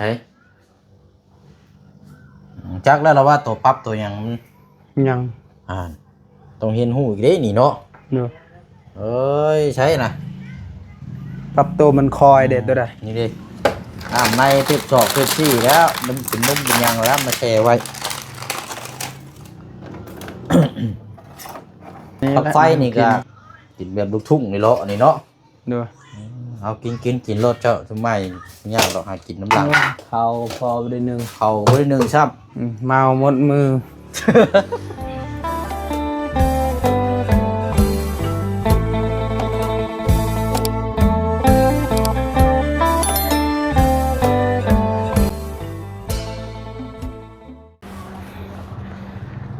ໃສ ຈັກແລ້ວລະວ່າໂຕປັບໂຕຫຍັງມັນ ຍັງ ອ່າ ຕ້ອງຮຽນຮູ້ອີກເດ້ນີ້ເນາະ. ເນາະ ເອີຍ ໃສນະ ປັບໂຕມັນຄ່ອຍເດ້ ອືມ ໂຕໃດ ນີ້ເດ້ ນ້ຳໃນເປັບສອກເປັບຊີແລ້ວ ມັນເປັນນົມເປັນຫຍັງແລ້ວມາແຊ່ໄວ້. ນີ້ແຫຼະ ປັບໄຟນີ້ກໍກິນແບບລູກທຸ່ງນີ້ເລາະນີ້ເນາະ. ໂດຍ ເອົາ ກິນ ກິນ ກິນໂລດເຈົ້າ ຊຸມມາຍ ຍາກດອກຫາກິນນຳຫຼັງ. ເຂົ້າພໍບໍ່ໄດ້ໜຶ່ງ ເຂົ້າບໍ່ໄດ້ໜຶ່ງຊ້ຳ ອືມ ເມົາໝົດມື.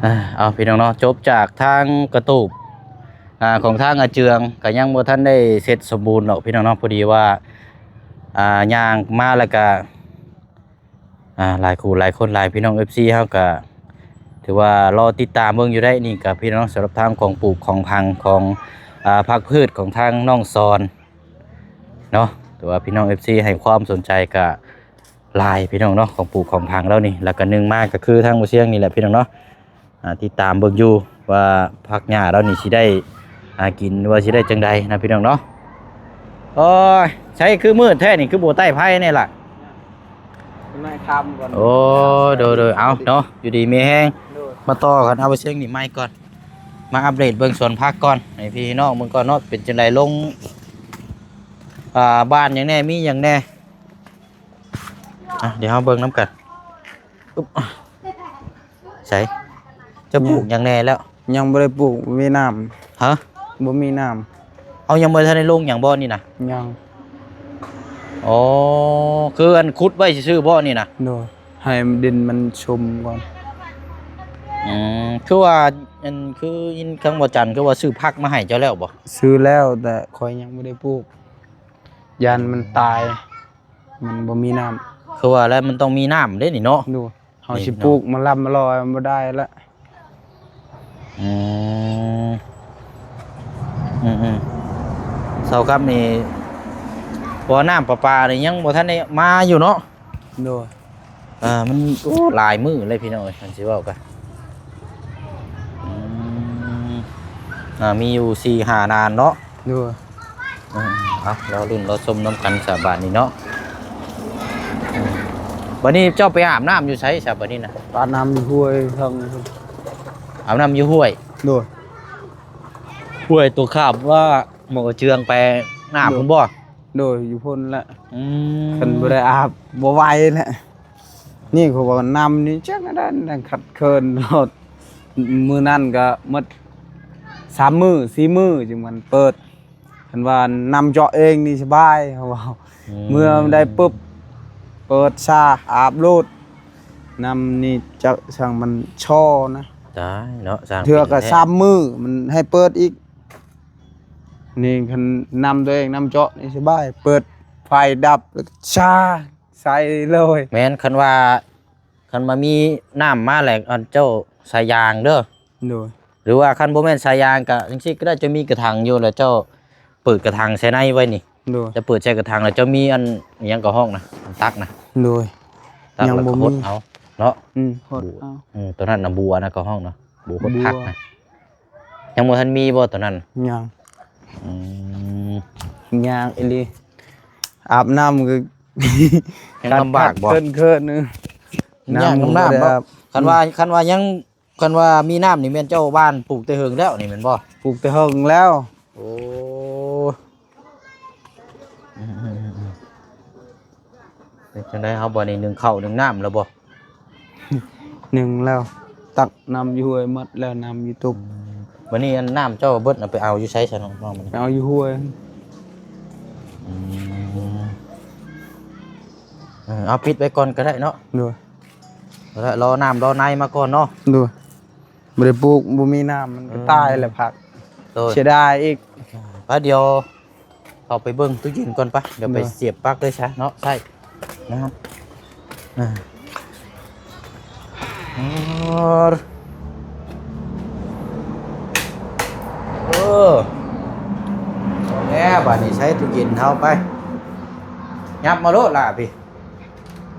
ອ່າ ເອົາ ພີ່ນ້ອງເນາະ ຈົບຈາກທາງກະຕູບ ອ່າ ຂອງທາງອາເຈືອງ ກະຍັງບໍ່ທັນໄດ້ເສັດສົມບູນດອກ ພີ່ນ້ອງເນາະ. ພໍດີວ່າ ອ່າ ຍ່າງມາແລ້ວກະ ອ່າ ຫຼາຍຄູ່ຫຼາຍຄົນ ຫຼາຍພີ່ນ້ອງເອັຟຊີເຮົາກະຖືວ່າລໍຕິດຕາມເບິ່ງຢູ່ໄດ໋. ນີ້ກະ ພີ່ນ້ອງ ສຳລັບທາງຂອງປູກຂອງຝັງຂອງ ອ່າ ຜັກພືດຂອງທາງນ້ອງສອນເນາະ ຖືວ່າພີ່ນ້ອງເອັຟຊີໃຫ້ຄວາມສົນໃຈກະ ຫຼາຍພີ່ນ້ອງເນາະ ຂອງປູກຂອງຝັງແລ້ວນີ້. ແລ້ວກໍໜຶ່ງມາກໍຄືທາງບໍ່ຊຽງນີ້ແຫຼະພີ່ນ້ອງເນາະ ອ່າ ຕິດຕາມເບິ່ງຢູ່ວ່າຜັກຫຍ້າລາວນີ້ຊິໄດ້ ອ່າ ກິນ ຫຼືວ່າຊິໄດ້ຈັ່ງໃດນະພີ່ນ້ອງເນາະ. ໂອ້ຍ ໃສຄືມືດແທ້ນີ້ ຄືບໍ່ໄຕ້ໄຟແດ່ລະ? ໄມ້ຄ້ຳກ່ອນ ໂອ້ ໂດຍໆ ເອົາເນາະ ຢູ່ດີມີແຮງ ໂດຍ ມາຕໍ່ກັນ. ເອົາ ບໍ່ຊຽງນີ້ໄມກ່ອນ ມາອັບເດດເບິ່ງສວນຜັກກ່ອນ ໃຫ້ພີ່ນ້ອງເບິ່ງກ່ອນເນາະ ເປັນຈັ່ງໃດ ລົງ ອ່າ ບານຫຍັງແດ່ ມີຫຍັງແດ່. ອ່ະ ດຽວເຮົາເບິ່ງນຳກັນ. ອຶບ ໃສ ເຈົ້າປູກຫຍັງແດ່ແລ້ວ? ຍັງບໍ່ໄດ້ປູກ ບໍ່ມີນ້ຳ. ຮະ? ບໍ່ມີນ້ຳ. ເອົາ ຍັງບໍ່ທັນໄດ້ລົງຫຍັງບໍ່ນີ້ນະ? ຍັງ. ອໍ ຄືອັນຂຸດໄວ້ຊື່ໆບໍ່ນີ້ນະ? ໂດຍ ໃຫ້ດິນມັນຊຸ່ມກ່ອນ. ອືມ ຄືວ່າ ອັນ ຄືຍິນທາງບໍ່ຈັນ ຄືວ່າຊື້ຜັກມາໃຫ້ເຈົ້າແລ້ວບໍ່? ຊື້ແລ້ວ ແຕ່ຂ້ອຍຍັງບໍ່ໄດ້ປູກ ຢ້ານມັນຕາຍ. ມັນບໍ່ມີນ້ຳ ຄືວ່າແລ້ວ ມັນຕ້ອງມີນ້ຳເດ້ນີ້ເນາະ. ໂດຍ ເຮົາຊິປູກມາລຳມາລອຍມັນບໍ່ໄດ້ລະ. ອືມ ອືມໆ ເຊົາຄ່ຳນີ້ ເພາະວ່ານ້ຳປະປານີ້ຍັງບໍ່ທັນໄດ້ມາຢູ່ເນາະ. ໂດຍ ອ່າ ມັນ ໂອ້ ຫຼາຍມື້ເລີຍພີ່ນ້ອງເອີຍ ຄັນຊິເວົ້າກະ ອືມ ອ່າ ມີຢູ່ສີ່ຫ້ານານເນາະ. ໂດຍ ອືມ ເອົາ ລໍລຸ້ນລໍຊົມນຳກັນສະບາດນີ້ເນາະ. ອືມ ບັດນີ້ເຈົ້າໄປອາບນ້ຳຢູ່ໃສສະ ບັດນີ້ນະ? ອາບນ້ຳຢູ່ຫ້ວຍເທິງ ອາບນ້ຳຢູ່ຫ້ວຍ. ໂດຍ ຫ້ວຍຕົວຂ້າມວ່າໝໍເຈືອງໄປອາບພຸ້ນບໍ່? ໂດຍ ຢູ່ພຸ້ນແຫຼະ. ອືມ ຄັນບໍ່ໄດ້ອາບບໍ່ໄຫວແຫຼະ. ນີ້ເຂົາວ່ານ້ຳນີ້ຈັກອັນໃດ ຂັດເຂີນໂລດ. ມື້ນັ້ນກໍໝົດສາມມື້ສີ່ມື້ຈຶ່ງມັນເປີດ. ຄັນວ່ານ້ຳເຈາະເອງນີ້ສະບາຍ ເຂົາເວົ້າ. ອືມ ເມື່ອມັນໄດ້ປຶບ ເປີດຊາອາບໂລດ. ນ້ຳນີ້ຈັກຊ່າງມັນຊໍນະ. ຕາຍເນາະ ຊ່າງ ເທື່ອກໍສາມມື້ມັນໃຫ້ເປີດອີກ. ນີ້ຄັນນ້ຳຕົວເອງ ນ້ຳເຈາະນີ້ສະບາຍ ເປີດໄຟດັບແລ້ວກໍຊາ ໃສ່ເລີຍ. ແມ່ນ ຄັນວ່າ ຄັນວ່າມີນ້ຳມາແລ້ວ ອັນ ເຈົ້າສາຍຢາງເດີ. ໂດຍ ຫຼືວ່າຄັນບໍ່ແມ່ນສາຍຢາງກະຈັ່ງຊີ້ກໍໄດ້ ເຈົ້າມີກະຖັງຢູ່ ແລ້ວເຈົ້າເປີດກະຖັງໃສ່ໃນໄວ້ນີ້. ໂດຍ ເຈົ້າເປີດໃສ່ກະຖັງ ແລ້ວເຈົ້າມີອັນ ອີຫຍັງກໍຫ້ອງນະ ອັນຕັກນະ. ໂດຍ ຕັກ ຍັງບໍ່ມີ ແລ້ວກໍຫົດເອົາເນາະ. ອືມ ຫົດເອົາ. ອືມ ຕົວນັ້ນນະບົວນະ ກໍຫ້ອງນະ ບົວຫົດຜັກນະ. ຍັງບໍ່ທັນມີບໍ່ຕົວນັ້ນ? ຍັງ. ອືມ ຍາກອີ່ຫຼີ ອາບນ້ຳກໍ ຍັງລຳບາກບໍ່? ເຂີນໆ ຍາກນຳນ້ຳບໍ່? ຄັນວ່າ ອືມ ຄັນວ່າຍັງ ຄັນວ່າມີນ້ຳນີ້ແມ່ນເຈົ້າຫວ່ານປູກແຕ່ເຫິງແລ້ວນີ້ແມ່ນບໍ່? ປູກແຕ່ເຫິງແລ້ວ. ໂອ້ ເປັນຈັ່ງໃດເຮົາ ບັດນີ້ໜຶ້ງເຂົ້າໜຶ້ງນ້ຳແລ້ວບໍ່? ໜຶ້ງແລ້ວ ຕັກນ້ຳຢູ່ຫ້ວຍໝົດແລ້ວ ນ້ຳຢູ່ຕຸກ. ອືມ ບັດນີ້ອັນນ້ຳເຈົ້າເບິດ ເອົາໄປເອົາຢູ່ໃສຊະນ້ອງ? ໄປເອົາຢູ່ຫ້ວຍ. ອືມ ເອີ ເອົາປິດໄວ້ກ່ອນກໍໄດ້ເນາະ. ໂດຍ ແລ້ວລໍນ້ຳລໍໃນມາກ່ອນເນາະ. ໂດຍ ບໍ່ໄດ້ປູກ ບໍ່ມີນ້ຳ ມັນກໍ ເອີ ຕາຍແລ້ວຜັກ. ໂດຍ ເສຍດາຍອີກ. ໄປ ດຽວເຂົ້າໄປເບິ່ງຕູ້ເຢັນກ່ອນປະ. ດຽວໄປ ໂດຍ ສຽບປັກເລີຍຊະເນາະ ໃຊ້ນະ. ອ່າ ເອີ ເອົາແລ້ວ ບາດນີ້ໃຊ້ຕູ້ເຢັນເຮົາໄປ. ຫຍັບມາໂລດລະພີ່.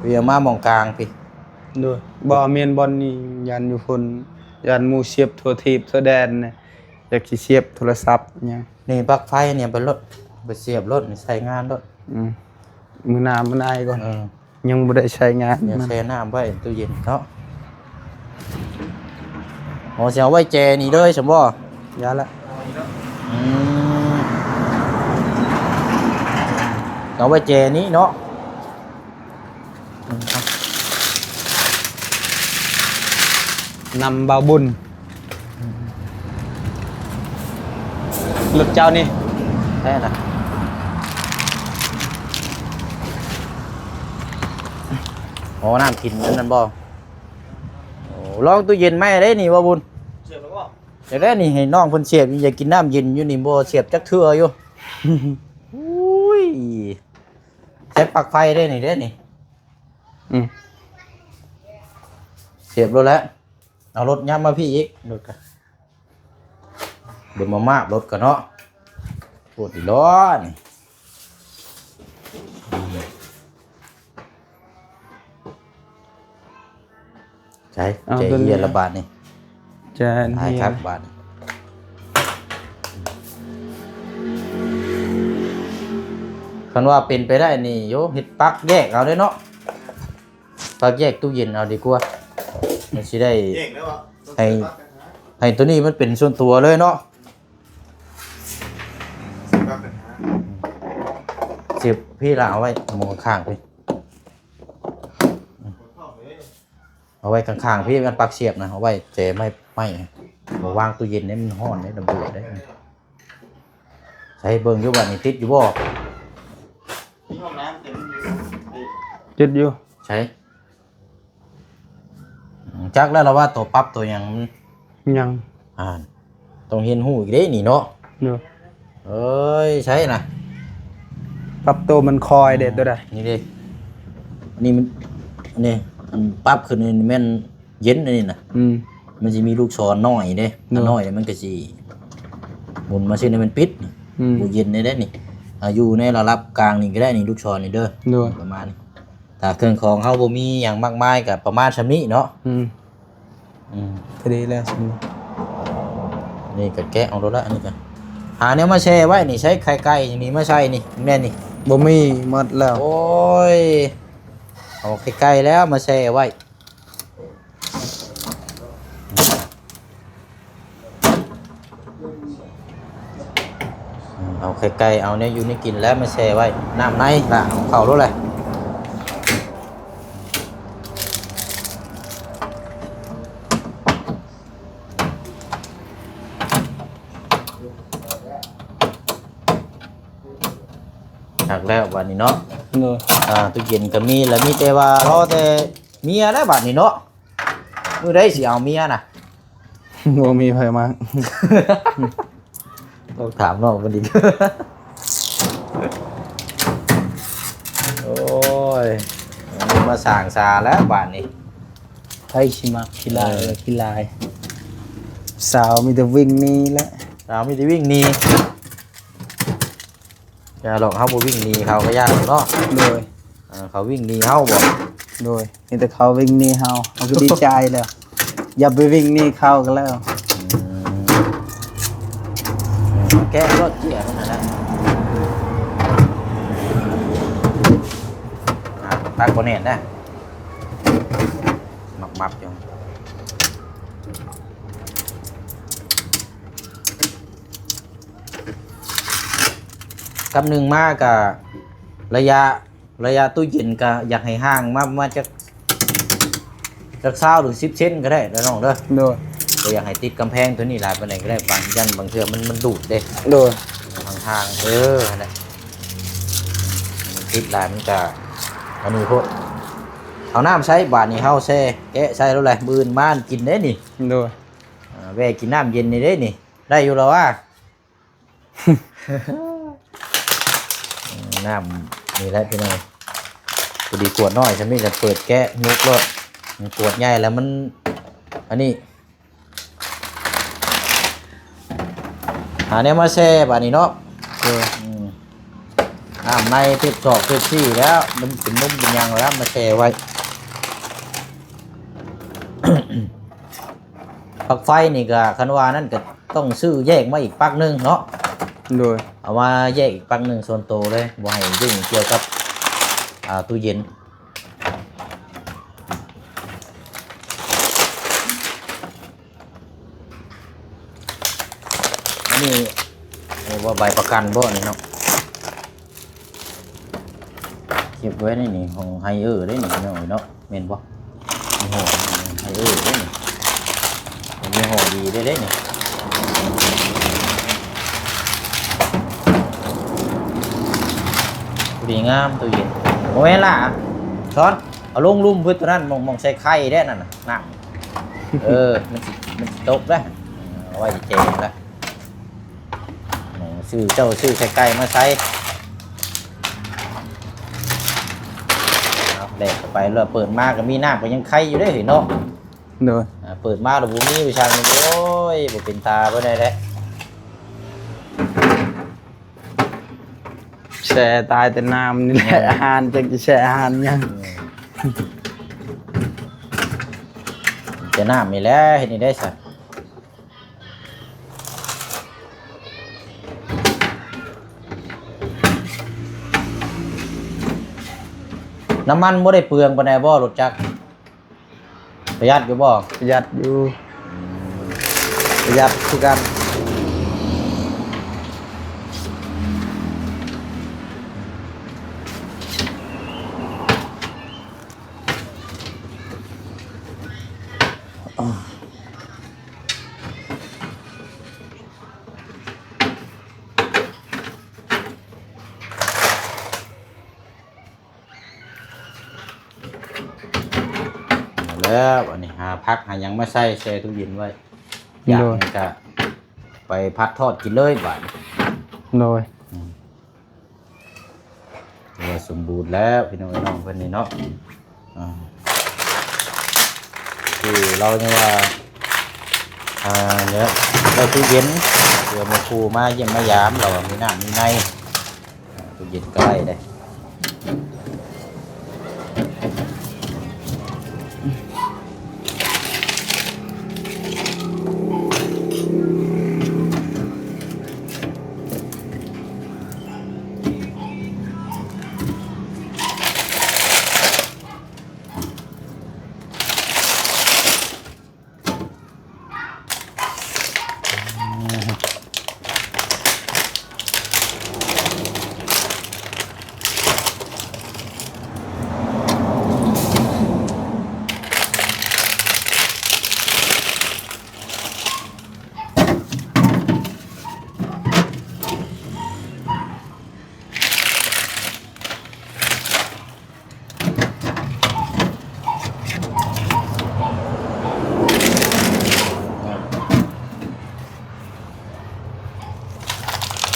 ພີ່ເອົາມາໝ່ອງກາງພີ້. ໂດຍ ບໍ່ແມ່ນບ່ອນນີ້ ຢ້ານຢູ່ພຸ້ນ ຢ້ານໝູ່ສຽບທົ່ວທີບທົ່ວແດນນະ ຢາກຊິສຽບໂທລະສັບຫຍັງ. ນີ້ປລັກໄຟນີ້ໄປໂລດ ໄປສຽບໂລດ ໃຊ້ງານໂລດ. ອືມ ມື້ໜ້າມາອາຍກ່ອນ. ເອີ ຍັງບໍ່ໄດ້ໃຊ້ງານ ດຽວ ມັນແຊ່ນ້ຳໄວ້ຕູ້ເຢັນເນາະ. ອໍ ຊິເອົາໄວ້ແຈນີ້ເລີຍຊັ້ນບໍ່? ຢ່າລະ. ອືມ ເອົາໄວ້ແຈນີ້ເນາະ. ອືມ ນຳບ່າວບຸນ. ອືມ ລົດເຈົ້ານີ້ແທ້ນະ. ອໍ ນ້ຳກິນອັນນັ້ນບໍ່? ໂອ້ ລອງຕູ້ເຢັນໃໝ່ເດ້ນີ້ ບ່າວບຸນ. ສຽບແລ້ວບໍ່? ຢາກໄດ້ນີ້ ໃຫ້ນ້ອງເພິ່ນສຽບ ຢາກກິນນ້ຳເຢັນຢູ່ນີ້ ບໍ່ສຽບຈັກເທື່ອຢູ່. ໂອ້ຍ ໃຊ້ປລັກໄຟເດ້ນີ້ ເດ້ນີ້. ອືມ ສຽບໂລດແຫຼະ. ເອົາລົດຫຍັບມາພີ້ອີກ ລົດກະ ເບິ່ງມາມາບລົດກະເນາະ. ໂພດອີ່ຫຼໍນີ້. ໃສ່ ເອົາ ໃສ່ ຕົວນີ້ ເຫຍລະບາດນີ້ ຈານ ຕາຍ ເຫຍ ຄັກບາດນີ້. ຄັນວ່າເປັນໄປໄດ້ນີ້ ໂຍ ເຮັດປັກແຍກເອົາເດ້ເນາະ. ປັກແຍກຕູ້ເຢັນເອົາດີກວ່າ ມັນຊິໄດ້ ແຍກແລ້ວ ໃຫ້ ໃຫ້ໂຕນີ້ມັນເປັນສ່ວນຕົວເລີຍເນາະ. ສຽບພີ້ລະ ເອົາໄວ້ໝ່ອງຂ້າງພີ້ ເອົາໄວ້ຂ້າງໆ ພີ້ ອັນປັກສຽບນະ ເອົາໄວ້ແຈໄມ້ ໄມ້ ມາວາງຕູ້ເຢັນໃຫ້ມັນຮ້ອນເດ້ ລະເບີດເດ້. ໃສ່ເບິ່ງຢູ່ ບາດນີ້ຕິດຢູ່ບໍ່? ມີຫ້ອງນ້ຳ ແຕ່ມັນຢູ່ ຕິດຢູ່. ໃສ່ ຈັກແລ້ວລະວ່າໂຕປັບໂຕຫຍັງ ຍັງ ອ່າ ຕ້ອງຮຽນຮູ້ອີກເດ້ນີ້ເນາະ. ເນາະ ເອີຍ ໃສ່ນະ ປັບໂຕມັນຄ່ອຍເດ້ ອືມ ໂຕໃດ ນີ້ເດ້ ອັນນີ້ມັນ ອັນນີ້ ອັນປັບຂຶ້ນນີ້ແມ່ນເຢັນ ອັນນີ້ນະ. ອືມ ມັນຊິມີລູກສອນນ້ອຍເດ້ ເນາະ ນ້ອຍມັນກະຊິໝູນມາຊີ້ ໃຫ້ມັນປິດ. ອືມ ບໍ່ເຢັນໄດ້ເດ້ນີ້. ອ່າ ຢູ່ໃນລະດັບກາງນີ້ກະໄດ້ນີ້ ລູກສອນນີ້ເດີ ໂດຍ ປະມານນີ້. ຖ້າເຄື່ອງຂອງເຮົາບໍ່ມີຫຍັງມາກມາຍກະປະມານຊ່ຳນີ້ເນາະ. ອືມ ອືມ ກະດີແລ້ວຊ່ຳນີ້. ນີ້ກະແກະອອກໂລດລະ ອັນນີ້ກະຫາແນວມາແຊ່ໄວ້ນີ້. ໃຊ້ໄຂ່ໄກ່ນີ້ມາໃສ່ນີ້ ແມ່ນນີ້ ບໍ່ມີ ໝົດແລ້ວ. ໂອ້ຍ ເອົາໄຂ່ໄກ່ແລ້ວມາແຊ່ໄວ້. ເອົາໄຂ່ໄກ່ ເອົາແນວຢູ່ແນວກິນແລ້ວມາແຊ່ໄວ້ ນ້ຳໃນລະເອົາເຂົ້າໂລດແຫຼະ. ຄັກແລ້ວບາດນີ້ເນາະ. ໂດຍ ອ່າ ຕູ້ເຢັນກະມີລະ ມີແຕ່ວ່າລໍແຕ່ເມຍແລ້ວບາດນີ້ເນາະ. ມື້ໃດຊິເອົາເມຍນະ? ບໍ່ມີໃຜມັກ. ຕ້ອງຖາມນ້ອງເພິ່ນອີກ. ໂອ້ຍ ມາສ້າງສາແລ້ວບາດນີ້. ໃຜຊິມັກຂີ້ລາຍ ເອີ ຂີ້ລາຍ. ສາວມີແຕ່ວິ່ງໜີແຫຼະ ສາວມີແຕ່ວິ່ງໜີ. ຢ່າດອກ ເຮົາບໍ່ວິ່ງໜີເຂົາກະຢ່າດອກເນາະ. ໂດຍ ເອີ ເຂົາວິ່ງໜີເຮົາບໍ? ໂດຍ ມີແຕ່ເຂົາວິ່ງໜີເຮົາ ເຮົາກະດີໃຈແລ້ວ. ຢ່າໄປວິ່ງໜີເຂົາກະແລ້ວ. ອືມ ແກະໂລດ ເຈ້ຍມັນຫັ້ນນະ. ອ່າ ຕັກບໍ່ແໜ້ນນະ ມັບໆຢູ່. ກັບໜຶ່ງມາກະ ໄລຍະ ໄລຍະຕູ້ເຢັນກະຢາກໃຫ້ຫ່າງມາປະມານຈັກ ຈັກຊາວ ຫຼື ສິບເຊັນກະໄດ້ເດີນ້ອງເດີ. ໂດຍ ບໍ່ຢາກໃຫ້ຕິດກຳແພງໂຕນີ້ຫຼາຍປານໃດກະໄດ້ ບາງ ຢ້ານບາງເທື່ອມັນ ມັນດູດເດ້. ໂດຍ ຫ່າງໆ ເອີ ຫັ້ນແຫຼະ ມັນຕິດຫຼາຍມັນກະອັນນີ້ໂພດ. ເອົານ້ຳໃສ່ບາດນີ້ ເຮົາແຊ່ ແກະໃສ່ໂລດແຫຼະ ມື້ອື່ນມາກິນເດ້ນີ້. ໂດຍ ອ່າ ແວ່ກິນນ້ຳເຢັນນີ້ເດ້ນີ້ ໄດ້ຢູ່ລະວະ. ນ້ຳນີ້ແຫຼະພີ່ນ້ອງ. ພໍດີຂວດນ້ອຍຊ່ຳນີ້ລະເປີດແກະຍຸກໂລດ. ຂວດໃຫຍ່ລະມັນ ອັນນີ້ ຫາແນວມາແຊ່ບາດນີ້ເນາະ. ເອີ ອືມ ນ້ຳໃນເປັບຊອກເປັບຊີແລ້ວ ນຳເປັນນົມເປັນຫຍັງແລ້ວ ມາແຊ່ໄວ້. ປລັກໄຟນີ້ກໍ ຄັນວ່ານັ້ນກໍຕ້ອງຊື້ແຍກມາອີກປລັກໜຶ່ງເນາະ. ໂດຍ ເອົາມາແຍກອີກປລັກໜຶ່ງສ່ວນໂຕເລີຍ ບໍ່ໃຫ້ຫຍຸ້ງກ່ຽວກັບ ອ່າ ຕູ້ເຢັນ. ອັນນີ້ ເອີ້ນວ່າໃບປະກັນບໍ່ນີ້ເນາະ? ເກັບໄວ້ໃນນີ້ ຂອງໄຮເອີເດ້ນີ້ ພີ່ນ້ອງເອີຍເນາະ ແມ່ນບໍ່? ຍີ່ຫໍ້ໄຮເອີເດ້ນີ້ ເປັນຍີ່ຫໍ້ດີເດ້ເດ້ນີ້ ພໍດີງາມຕູ້ເຢັນ. ບໍ່ແມ່ນລະ ຊ້ອນ ເອົາລົງລຸ່ມພຸ້ນ ຕົວນັ້ນ ໝ່ອງ ໝ່ອງໃສ່ໄຂ່ເດ້ນັ້ນນະ ນ້ຳ ເອີ ມັນຊິ ມັນຊິຕົກເດ້ ເອົາໄວ້ແຈງລະ ຊື້ ເຈົ້າຊື້ໄຂ່ໄກ່ມາໃສ່ ເອົາແດກເຂົ້າໄປ ແລ້ວເປີດມາກໍມີນ້ຳ ກໍຍັງໄຄຢູ່ເດ້ເນາະ. ໂດຍ ອ່າ ເປີດມາແລ້ວບໍ່ມີ ໄປຊ່າງ ໂອ້ຍ ບໍ່ເປັນຕາບໍ່ໄດ້ແຫຼະ. ແຊ່ຕາຍແຕ່ນ້ຳນີ້ແຫຼະ ອືມ ອາຫານ ຈັກຊິແຊ່ອາຫານຫຍັງ ອືມ ແຕ່ນ້ຳນີ້ແຫຼະ ເຮັດແນວໃດຊະ? ນ້ຳມັນບໍ່ໄດ້ເປືອງປານໃດບໍ່ ລົດຈັກ? ປະຢັດຢູ່ບໍ່? ປະຢັດຢູ່ ປະຢັດຄືກັນ. ແລ້ວ ອັນນີ້ຫາຜັກຫາຫຍັງມາໃສ່ ແຊ່ຕູ້ເຢັນໄວ້ ຢາກ ໂດຍ ນີ້ກະໄປຜັດທອດກິນເລີຍບາດນີ້. ໂດຍ ອືມ ຖືວ່າສົມບູນແລ້ວ ພີ່ນ້ອງເອີຍ ນ້ອງເພິ່ນນີ້ເນາະ. ອ່າ ຄືລາວຍັງວ່າ ອ່າ ເນຍ ໄດ້ຕູ້ເຢັນ ເພື່ອໝູ່ຄູ່ມາຢ້ຽມມາຢາມ ລາວວ່າມີນ້ຳມີໃນ ອ່າ ຕູ້ເຢັນກໍໄດ້ເດ້.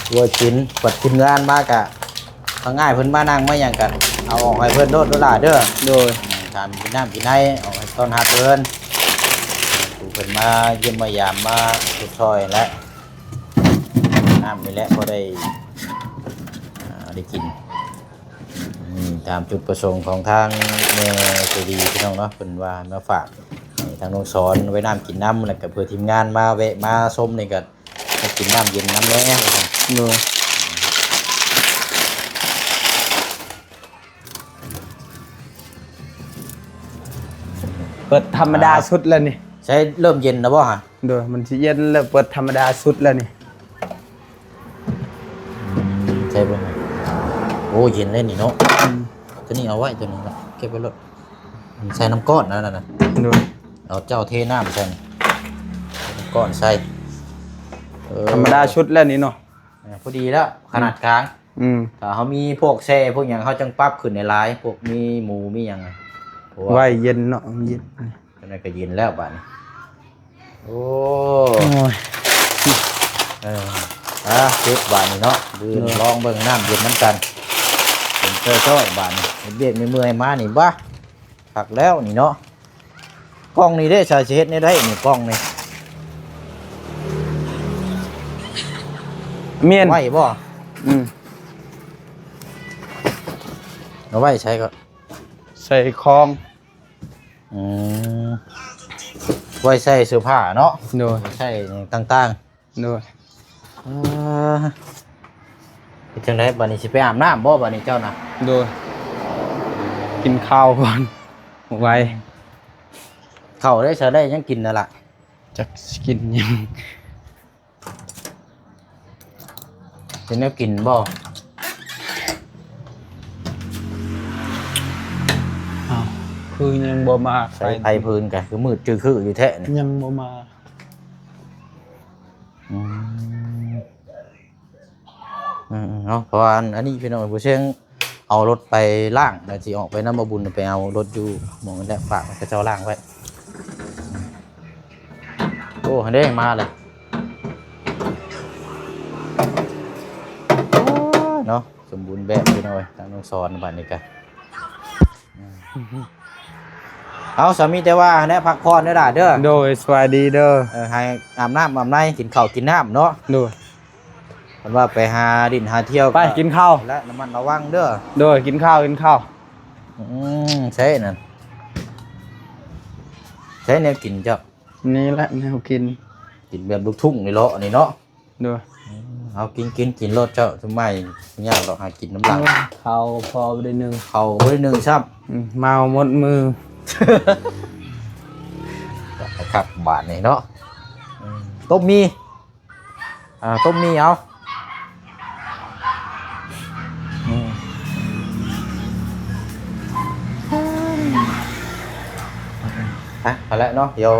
ຄົວກິນ ບັດທີມງານມາກະ ທາງອ້າຍເພິ່ນມານັ່ງມາຫຍັງກະ ເອົາອອກໃຫ້ເພິ່ນໂລດເດີ້ຫຼ້າເດີ້. ໂດຍ ອືມ ຖາມກິນນ້ຳກິນໃນ ອອກໃຫ້ຕ້ອນຮັບເພິ່ນ ຜູ້ເພິ່ນມາຢ້ຽມມາຢາມມາຊົດຊ່ອຍແຫຼະ ນ້ຳນີ້ແຫຼະ ພໍໄດ້ ອ່າ ໄດ້ກິນ. ອືມ ຕາມຈຸດປະສົງຂອງທາງແມ່ໃຈດີພີ່ນ້ອງເນາະ ເພິ່ນວ່າມາຝາກໃຫ້ທາງນ້ອງສອນໄວ້ນ້ຳກິນນຳ ແລ້ວກໍເພື່ອທີມງານມາແວະມາຊົມນີ້ກໍ ມາກິນນ້ຳເຢັນນຳແດ່. ໂດຍ ເປີດທຳມະດາ ອ່າ ສຸດແລ້ວນີ້. ໃຊ້ເລີ່ມເຢັນແລ້ວບໍ່ຫະ? ໂດຍ ມັນຊິເຢັນແລ້ວ ເປີດທຳມະດາສຸດແລ້ວນີ້. ອືມ ໃສ່ເບິ່ງ. ໂອ້ ເຢັນເລີຍນີ້ເນາະ. ອືມ ຕົວນີ້ເອົາໄວ້ ຕົວນີ້ລະ ເກັບໄວ້ໂລດ. ໃສ່ນ້ຳກ້ອນນັ້ນນະ. ໂດຍ ເອົາເຈົ້າເທນ້ຳໃສ່ ໃສ່ນ້ຳກ້ອນໃສ່. ເອີ ທຳມະດາສຸດແລ້ວນີ້ເນາະ. ເອີ ພໍດີແລ້ວ ຂະໜາດກາງ. ອືມ ຖ້າເຮົາມີພວກແຊ່ພວກຫຍັງ ເຮົາຈັ່ງປັບຂຶ້ນໃຫ້ຫຼາຍ ພວກມີໝູມີຫຍັງ ເພາະວ່າ ໄວ້ເຢັນເນາະ ມັນເຢັນ. ຈັ່ງໃດກໍເຢັນແລ້ວບາດນີ້. ໂອ້ ໂອ້ຍ ເອີ ອ່າ ເກັບບາດນີ້ເນາະ. ບືນ ເອີ ລອງເບິ່ງນ້ຳເຢັນນຳກັນ. ເປັນເຈົ້າໆ ບາດນີ້ ເຮັດວຽກເມື່ອຍໆ ມານີ້ ບາ ຄັກແລ້ວນີ້ເນາະ. ກ່ອງນີ້ເດ້ ສາຍຊິເຮັດແນວໃດນີ້ ກ່ອງນີ້ ແມ່ນ ໄວ້ບໍ່? ອືມ. ເອົາໄວ້ໃສກໍ? ໃສ່ຂອງ. ອືມ ໄວ້ໃສ່ເສື້ອຜ້າເນາະ. ໂດຍ. ໃສ່ຕ່າງໆ. ໂດຍ. ເອີ ເຮັດຈັ່ງໃດບັດນີ້ ຊິໄປອາບນ້ຳບໍ່ບັດນີ້ເຈົ້ານະ? ໂດຍ. ກິນເຂົ້າກ່ອນ ບໍ່ໄຫວ. ເຂົ້າໄດ້ຊະ ໄດ້ຫຍັງກິນນະລະ? ຈັກຊິກິນຫຍັງ. ເປັນແນວກິນບໍ່? ອ້າວ ຄືຍັງບໍ່ມາ? ໃສໄຟພື້ນກະຄືມືດຈື່ຄືຢູ່ແທ້ນີ້. ຍັງບໍ່ມາ. ອືມ ອືມໆ ເນາະ ເພາະວ່າອັນ ອັນນີ້ພີ່ນ້ອງ ຜູ້ເຊງເອົາລົດໄປລ້າງ ແລ້ວຊິອອກໄປນຳບໍ່ບຸນ ໄປເອົາລົດຢູ່ໝ່ອງນັ້ນແຫຼະ ຝາກໃຫ້ເຂົາເຈົ້າລ້າງໄວ້. ໂອ້ ຫັ້ນເດ້ ມາແລ້ວ ໂອ້ ເນາະ ສົມບູນແບບພີ່ນ້ອງເອີຍ ທາງນ້ອງສອນບັດນີ້ກະ ເອົາ ສາມີແຕ່ວ່າຫັ້ນແຫຼະ ພັກຜ່ອນເດີຫຼ້າເດີ. ໂດຍ ສະບາຍດີເດີ. ເອີ ໃຫ້ອາບນ້ຳອາບໃນ ກິນເຂົ້າກິນນ້ຳເນາະ. ໂດຍ. ເພິ່ນວ່າໄປຫາຫຼິ້ນຫາທ່ຽວ ໄປ ກະ ກິນເຂົ້າ ແລະ ລະມັດລະວັງເດີ. ໂດຍ ກິນເຂົ້າ ກິນເຂົ້າ. ອືມ ໃສນັ້ນ ໃສແນວກິນເຈົ້າ? ນີ້ແຫຼະແນວກິນ ກິນແບບລູກທຸ່ງນີ້ເລາະນີ້ເນາະ. ໂດຍ. ເອົາ ກິນ ກິນ ກິນໂລດເຈົ້າ ຊຸມໃໝ່ຍາກດອກຫາກິນນຳຫຼັງ. ເຂົ້າພໍບໍ່ໄດ້ໜຶ້ງ ເຂົ້າບໍ່ໄດ້ໜຶ້ງຊ້ຳ. ອືມ ເມົາໝົດມື ຄັກບາດນີ້ເນາະ. ອືມ ຕົ້ມໝີ່ ອ່າ ຕົ້ມໝີ່ເອົາ. ອືມ ໄປ ເອົາລະເນາະ ດຽວ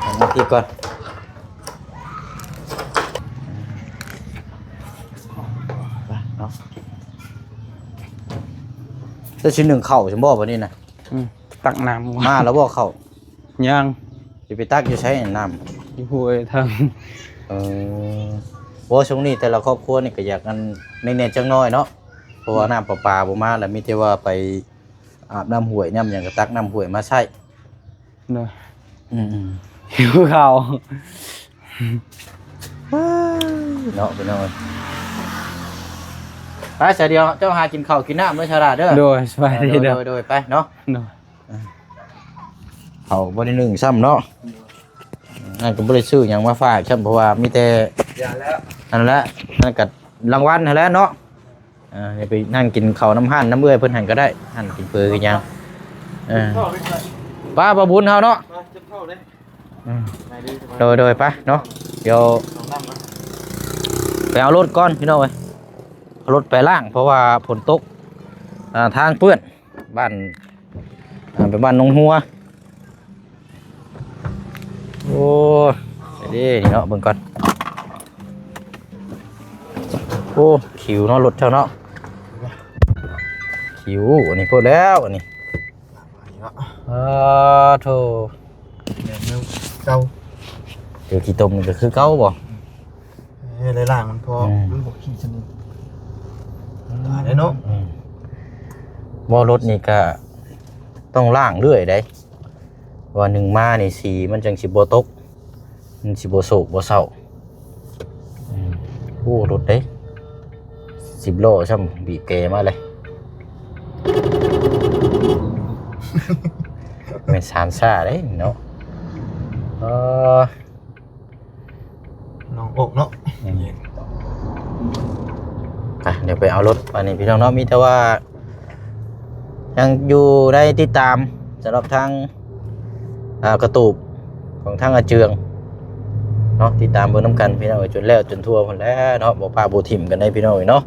ເອົາມາທີ່ກ່ອນ ໄປເນາະ. ແລ້ວຊິໜຶ້ງເຂົ້າຊັ້ນບໍ່ບັດນີ້ນະ? ອືມ ຕັກນ້ຳ ມາແລ້ວບໍ່ເຂົ້າ? ຍັງ. ຊິໄປຕັກຢູ່ໃສນ້ຳ? ຢູ່ຫ້ວຍທາງ. ເອີ ໂອ້ ຊ່ວງນີ້ແຕ່ລະຄອບຄົວນີ້ກະຢາກອັນ ແນ່ໆ ຈັກໜ້ອຍເນາະ ເພາະວ່າ ອືມ ນ້ຳປະປາບໍ່ມາ ລະມີແຕ່ວ່າໄປອາບນ້ຳຫ້ວຍ ຍາມຫຍັງກະຕັກນ້ຳຫ້ວຍມາໃຊ້. ໂດຍ. ອືມໆ ຫິວເຂົ້າເນາະພີ່ນ້ອງ. ໄປຊະ ດຽວເຈົ້າຫາກິນເຂົ້າກິນນ້ຳເດີ ຊາລາເດີ. ໂດຍ ສະບາຍດີເດີ. ໂດຍໆ ໂດຍ ໄປເນາະ. ໂດຍ. ເຂົ້າບໍ່ໄດ້ໜຶ້ງຊ້ຳເນາະ. ໂດຍ. ນັ້ນກະບໍ່ໄດ້ຊື້ຫຍັງມາຝາກຊ້ຳ ເພາະວ່າມີແຕ່ ຢ່າແລ້ວ ອັນນັ້ນແຫຼະ ນັ້ນກະລາງວັນຫັ້ນແຫຼະເນາະ. ເອີ ໄປນັ່ງກິນເຂົ້ານຳຮ້ານນຳເອື້ອຍເພິ່ນຫັ້ນກະໄດ້ ຮ້ານກິນເປີກິນຫຍັງ. ເອີ ປ້າ ບ່າວບຸນເຮົາເນາະ. ມາກິນເຂົ້າເດ້. ອືມ ໂດຍໆ ໄປເນາະ. ດຽວ ເອົານ້ຳມາ ໄປເອົາລົດກ່ອນພີ່ນ້ອງເອີຍ ເອົາລົດໄປລ້າງ ເພາະວ່າຝົນຕົກ ອ່າ ທາງເປື້ອນ ບ້ານ ອ່າ ໄປບ້ານໜອງຫົວ. ໂອ້ ໄປເດ້ນີ້ເນາະ ເບິ່ງກ່ອນ. ໂອ້ ຂິວເນາະ ລົດເຈົ້າເນາະ ຂິວ. ອັນນີ້ໂພດແລ້ວ ອັນນີ້ ເອີ ໂທ້ ແມ່ນເກົ່າ. ເຈີຂີ້ຕົມນີ້ກະຄືເກົ່າບໍ່? ເອີ ໄດ້ລ້າງມັນພໍ ອືມ ມັນບໍ່ຂີ້ຊະນິດ ຕາຍແລ້ວເນາະ. ອືມ ບໍ່ ລົດນີ້ກະຕ້ອງລ້າງເລື້ອຍໃດ ວ່າໜຶ່ງມານີ້ສີມັນຈັ່ງຊິບໍ່ຕົກ ມັນຊິບໍ່ໂສກບໍ່ເສົ້າ. ອືມ ໂອ້ ລົດເດ້ ສິບລໍ້ຊ້ຳ ບີບແກມາເລີຍ ແມ່ນສາມຊ້າເດ້ເນາະ. ເອີ ໜອງອົກເນາະ. ອືມ ໄປ ດຽວໄປເອົາລົດ ອັນນີ້ພີ່ນ້ອງເນາະ ມີແຕ່ວ່າຍັງຢູ່ໃນຕິດຕາມ ສຳລັບທາງ ອ່າ ກະຕູບຂອງທາງອາເຈືອງເນາະ ຕິດຕາມເບິ່ງນຳກັນພີ່ນ້ອງເອີຍ ຈົນແລ້ວຈົນທົ່ວພຸ້ນແຫຼະເນາະ ບໍ່ປະບໍ່ຖິ້ມກັນໄດ໋ພີ່ນ້ອງເອີຍເນາະ.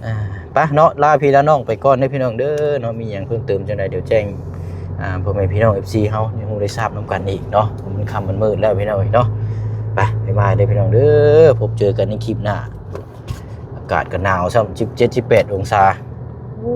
ອ່າ ໄປເນາະ ລາພີ່ລານ້ອງໄປກ່ອນເດີພີ່ນ້ອງເດີເນາະ. ມີຫຍັງເພີ່ມເຕີມຈັ່ງໃດ ດຽວແຈ້ງ ອ່າ ພໍ່ແມ່ພີ່ນ້ອງ ເອັຟຊີ ເຮົາໄດ້ຮູ້ໄດ້ຊາບນຳກັນອີກເນາະ ເພາະມັນຄ່ຳມັນມືດແລ້ວພີ່ນ້ອງເອີຍເນາະ. ໄປ ບາຍບາຍເດີພີ່ນ້ອງເດີ ພົບເຈີກັນໃນຄລິບໜ້າ. ອາກາດກະໜາວຊ້ຳ ສິບເຈັດ ສິບແປດອົງສາ. ໂອ້